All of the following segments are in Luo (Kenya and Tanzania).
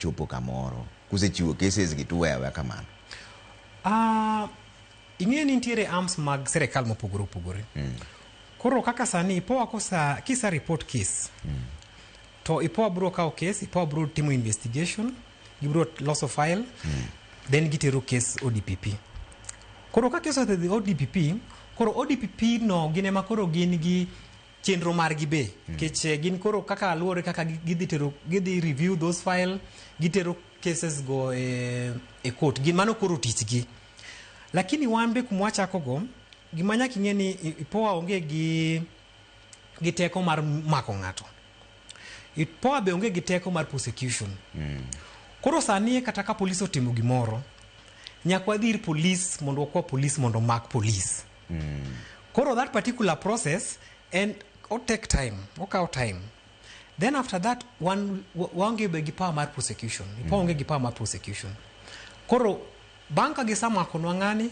Chopo kamoro kusechiwo cases gi tuweyo aweya kamano? Ing'eyo ni nitiere arms mag sirikal mopogore opogore. Koro kaka sani IPOA kosa kisa report case to IPOA biro kawo case, IPOA biro timo investigation, gibiro loso file, then gitero case ODPP. Koro ka case osedhi ODPP, koro ODPP no gin ema koro gin gi chenro margi be nikech gin koro kaka luwore kaka gidhi tero, gidhi review those file, gitero cases go e court. Gin mano koro tichgi. Lakini wan be kuma wachako go, gima nyaka ing'e ni IPOA onge gi teko mar mako ng'ato. IPOA be onge gi teko mar prosecution. Koro sani kata ka polis otimo gimoro, nyaka wadhi ir polis mondo wakwa polis mondo omak polis. Koro that particular process en o take time, okawo time. Then after that wan waonge be gi power mar prosecution. IPOA onge gi power mar prosecution. Koro bang' ka gisemakonwa ng'ani,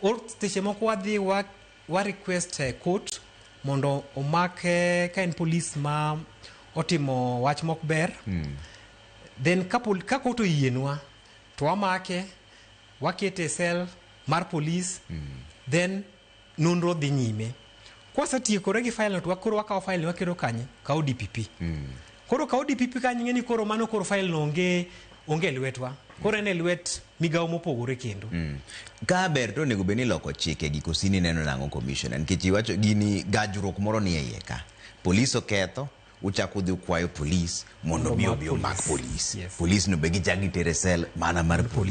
or seche moko wadhi wa request court mondo omak ka en polis ma otimo wach mok ber. Then ka court oyienwa to wamake, wakete e cell mar polis, then nonro dhi nyime. Kwasetiekore gi file no to koro wakawo file no waketo kanye? Ka ODPP. Koro ka ODPP kanyo, ing'e ni koro mano koro file no onge e lwetwa. Koro en e lwet migawo mopogore kendo. Ka ber to onego bed ni iloko chike gi kosini neno nang'o, commissioner? Nikech iwacho gini gajruok moro ni e iye ka. Polis oketho, uchako udhi ukwayo polis mondo mi obi omak polis. Yes. Polis no be gichak gitere cell mana mar polis.